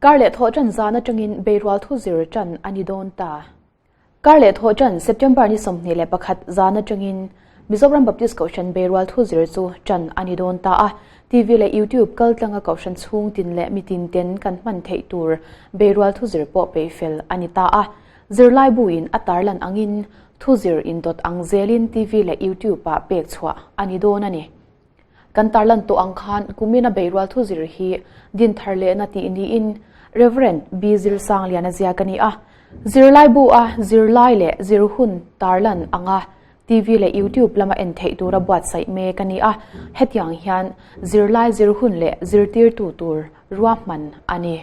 Kar leh thawh ṭan zan aṭangin beirual thu zir ṭan a ni dawn ta. Kar leh thawh ṭan September ni 21 zan aṭangin Mizoram Baptist Kohhran beirual thu zir chu ṭan a ni dawn ta a. TV leh YouTube kaltlanga Kohhran chhung tin leh mitin ten kan hman theih tur beirual thu zir pawh peih fel a ni ta a. Zirlaibuin a tarlan angin thu zir indawt ang zelin TV leh YouTube-ah pek chhuah a ni dawn a ni. Kan tarlan tawh ang khan kumina beirual thu zir hi din thar lehna tih niin Rev. B. Zirsangliana ziak a ni a. Zirlaibu a zirlai leh zir hun tarlan anga TV leh YouTube lama en theih tura buatsaih mek a ni a. Hetiang hian zirlai zir hun leh zirtirtu tur ruahman a ni.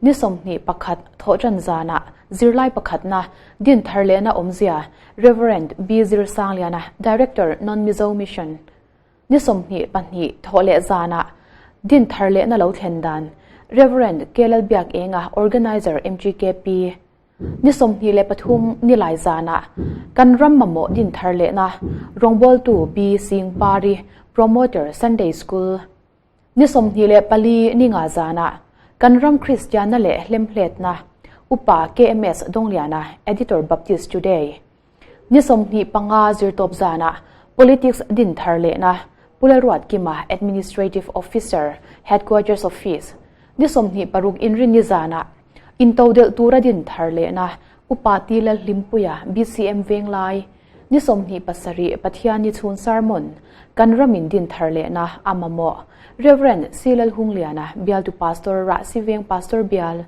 Ni 21 thawhṭan zanah zirlai pakhatna din thar lehna awmzia Rev. B. Zirsangliana, Director, Non-Mizo Mission. Ni 22 thawh leh zanah din thar lehna lo thlen dan Rev. K. Lalbiakenga, Organizer, MGKP. Ni 23 nilai zanah kan ram mamawh din thar lehna rawngbawltu B. Singpari, Promoter, Sunday School. Ni 24 ni nga zanah kan ram Kristianna leh hlemhletna Upa KMS Dongliana, Editor Baptist Today. Ni 25 zirtawp zanah Politics din thar lehna Pu Lalruatkima, Administrative Officer, Headquarters Office. Ni 26 inrinni zanah intodelh tura din thar lehna Upa T Lalhlimpuia, BCM Venglai. Ni 27 Pathianni chhun sermon, Kan ramin din thar lehna a mamawh, Rev. C. Lalhungliana, Bialtu Pastor, Rahsi Veng Pastor Bial.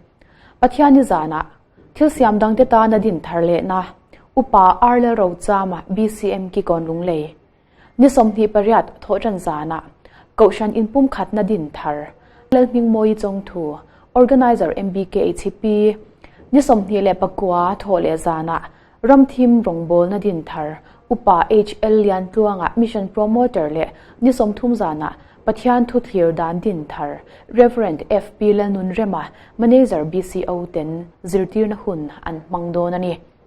Pathianni zanah thil siam dangte tana din thar lehna, Upa R. Lalrochama, BCM Kikawn Lunglei. Ni 28 thawhṭan zanah Kohhran inpumkhatna din thar, Lalhmingmawi Chawngthu, Organizer MBKHP. Ni 29 thawh leh zanah Ramthim rawngbawlna din thar, Upa HL Liantluanga Mission Promoter leh ni 30 zanah Pathian thu thlir dan din thar, Rev. FP Lalnunrema, Manager BCO ten zirtirna hun an hmang dawn a ni.